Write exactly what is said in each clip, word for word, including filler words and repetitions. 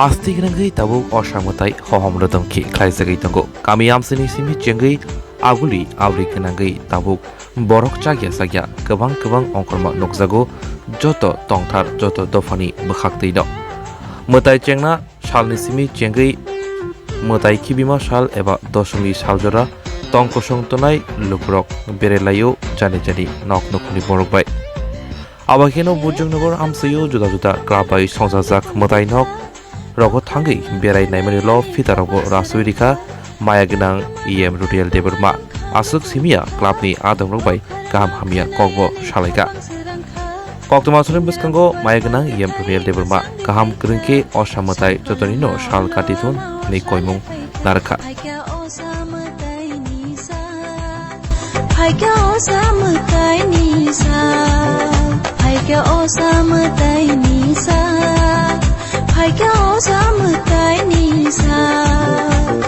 Aswk rwngwi tabuk osa mwtai hohom rodom khe khlaijagwi tongo. Kami amchaini simi chengwi aguli abri gwnangwi tabuk borok chakya chakya kwbang kwbang ongkhorma nukjago joto tongthar joto dophani bwkhaktwi no. Mwtai chengna salni simi chengwi mwtai khibima sal eba dosomi saljora tong kosong tongnai lukurok berai laio jani jani nok nukhungni borok bai. Abo kheno Bujongnagar amchaio juda juda club bai songchajak mwtai nok rogo thangwi berai naimani lo phita rogo rasui rikha maya gwnang E M Rudial Debbarma. Aswk simiya club ni adongrok bai kaham hamya kokbo salaikha. Koktwma aswkni bwskango maya gwnang E M Rudial Debbarma kaham kwrwng khe osa mwtai jotonino sal kati thun hwnwi koimung narwkha. Phaikha osa mwtaini sal, phaikha osa mwtaini sal, phaikha osa mwtaini sal.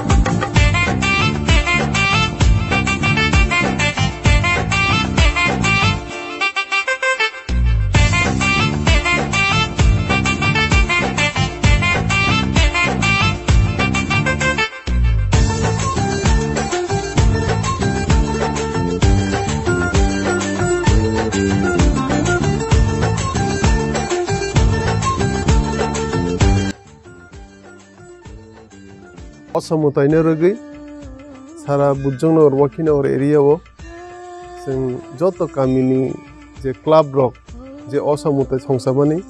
Osa mwtaino rwgwi sara Bujongnagar Wakinagar area o chwng joto kamini je club rok je osa mwtai songchamani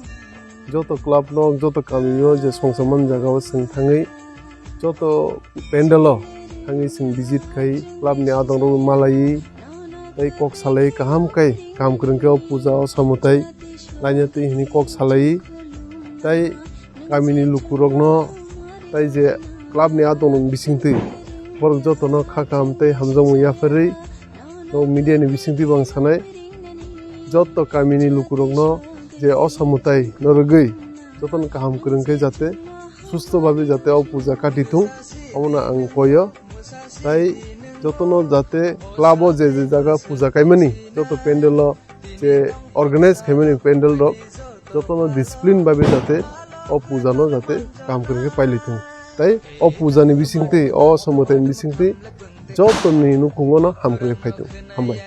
joto club rok joto kamio je songchamani jagao chwng thangwi joto pandal o thangwi chwng visit khai club ni adongrok malaiwi tei kok salai kaham khai kaham kwrwng khe o puja osa mwtai laina twi hwnwi kok salai tei kamini lukurokno tei je club ni adongrokni bisingtwi borok jotono kha kaham tei hamjakmung yapharwi o media ni bisingtwi bo ang sanai joto kamini lukurokno je osa mwtai no rwgwi jotono kaham kwrwng khe jate susto bhabe jate o puja kati thung omono ang koio. Tai jotono jate club o je je jaga puja kaimani joto pandal o je organize khaimani pandal rok jotono discipline bai bai jate o puja no jate kaham kwrwng khe pailai thung. Tai o puja ni bisingtwi o osa mwtai ni bisingtwi joto ni nukhungo no hamkrai phai thung. Hambai.